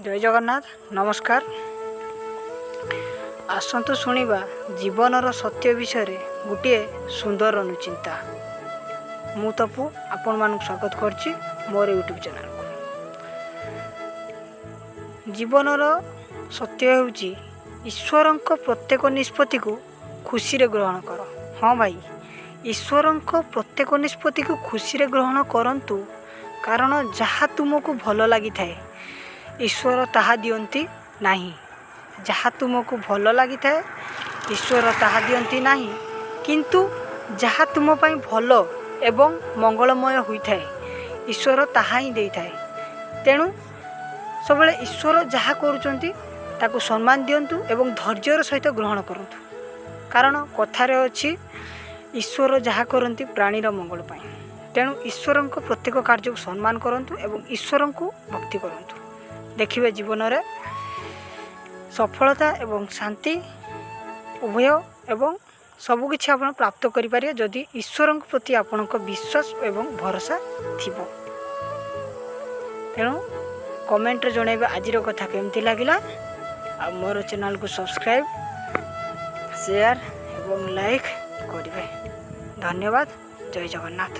ଜୟ ଜଗନ୍ନାଥ, ନମସ୍କାର। ଆସନ୍ତୁ ଶୁଣିବା ଜୀବନର ସତ୍ୟ ବିଷୟରେ ଗୋଟିଏ ସୁନ୍ଦର ଅନୁଚିନ୍ତା। ମୁଁ ତପୁ ଆପଣମାନଙ୍କୁ ସ୍ୱାଗତ କରୁଛି ମୋର ୟୁଟ୍ୟୁବ୍ ଚ୍ୟାନେଲକୁ। ଜୀବନର ସତ୍ୟ ହେଉଛି, ଈଶ୍ୱରଙ୍କ ପ୍ରତ୍ୟେକ ନିଷ୍ପତ୍ତିକୁ ଖୁସିରେ ଗ୍ରହଣ କର। ହଁ ଭାଇ, ଈଶ୍ୱରଙ୍କ ପ୍ରତ୍ୟେକ ନିଷ୍ପତ୍ତିକୁ ଖୁସିରେ ଗ୍ରହଣ କରନ୍ତୁ, କାରଣ ଯାହା ତୁମକୁ ଭଲ ଲାଗିଥାଏ, ଈଶ୍ୱର ତାହା ଦିଅନ୍ତି ନାହିଁ। ଯାହା ତୁମକୁ ଭଲ ଲାଗିଥାଏ, ଈଶ୍ୱର ତାହା ଦିଅନ୍ତି ନାହିଁ, କିନ୍ତୁ ଯାହା ତୁମ ପାଇଁ ଭଲ ଏବଂ ମଙ୍ଗଳମୟ ହୋଇଥାଏ, ଈଶ୍ୱର ତାହା ହିଁ ଦେଇଥାଏ। ତେଣୁ ସବୁବେଳେ ଈଶ୍ୱର ଯାହା କରୁଛନ୍ତି, ତାକୁ ସମ୍ମାନ ଦିଅନ୍ତୁ ଏବଂ ଧୈର୍ଯ୍ୟର ସହିତ ଗ୍ରହଣ କରନ୍ତୁ, କାରଣ କଥାରେ ଅଛି, ଈଶ୍ୱର ଯାହା କରନ୍ତି ପ୍ରାଣୀର ମଙ୍ଗଳ ପାଇଁ। ତେଣୁ ଈଶ୍ୱରଙ୍କ ପ୍ରତ୍ୟେକ କାର୍ଯ୍ୟକୁ ସମ୍ମାନ କରନ୍ତୁ ଏବଂ ଈଶ୍ୱରଙ୍କୁ ଭକ୍ତି କରନ୍ତୁ। ଦେଖିବେ, ଜୀବନରେ ସଫଳତା ଏବଂ ଶାନ୍ତି ଉଭୟ ଏବଂ ସବୁକିଛି ଆପଣ ପ୍ରାପ୍ତ କରିପାରିବେ, ଯଦି ଈଶ୍ୱରଙ୍କ ପ୍ରତି ଆପଣଙ୍କ ବିଶ୍ୱାସ ଏବଂ ଭରସା ଥିବ। ତେଣୁ କମେଣ୍ଟରେ ଜଣାଇବେ ଆଜିର କଥା କେମିତି ଲାଗିଲା, ଆଉ ମୋର ଚ୍ୟାନେଲକୁ ସବସ୍କ୍ରାଇବ୍, ସେୟାର ଏବଂ ଲାଇକ୍ କରିବେ। ଧନ୍ୟବାଦ, ଜୟ ଜଗନ୍ନାଥ।